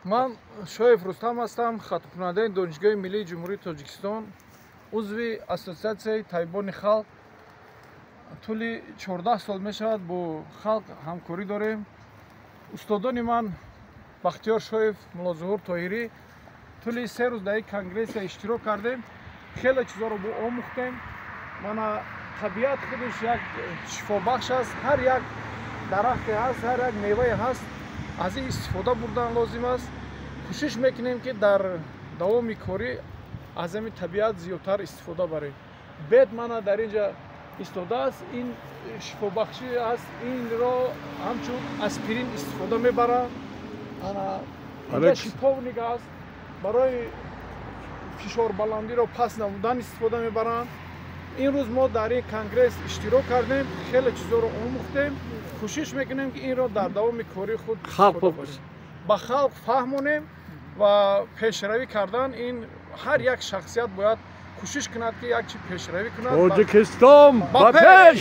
Ман Шоев Рустам ҳастам, хатмкунандаи Донишгоҳи миллии Ҷумҳурии Тоҷикистон, узви Ассотсиатсияи табибони халқ. Тӯли 14 сол мешавад, бо халқ ҳамкорӣ дорем. Устодони ман Бахтиёр Шоев, Муллозуҳур Тоҳирӣ. Тӯли 3 рӯз дар ин конгрессия иштирок кардем, хеле чизҳоро бо омӯхтем. Мана, табиат худаш як шифобахш аст. Ҳар як дарахте ҳаст, ҳар як мевае ҳаст, аз ин истифода бурдан лозим аст. Кӯшиш мекунем, ки дар давоми корӣ аз ҳамин табиат зиёдтар истифода барем. Бед мана дар ин ҷа истодааст, ин шифобахшӣ аст, инро ҳамчун аспирин истифода мебаранд. Ана, шиповник аст, барои фишорбаландиро паст намудан истифода мебаранд. Ин рӯз мо дар ин конгресс иштирок кардем, хеле чизҳоро омӯхтем. Кӯшиш мекунем, ки инро дар давоми кори худ ба халқ фаҳмонем ва пешравӣ кардан. Ин ҳар як шахсият бояд кӯшиш кунад, ки як чи пешравӣ кунад. Тоҷикистон ба пеш!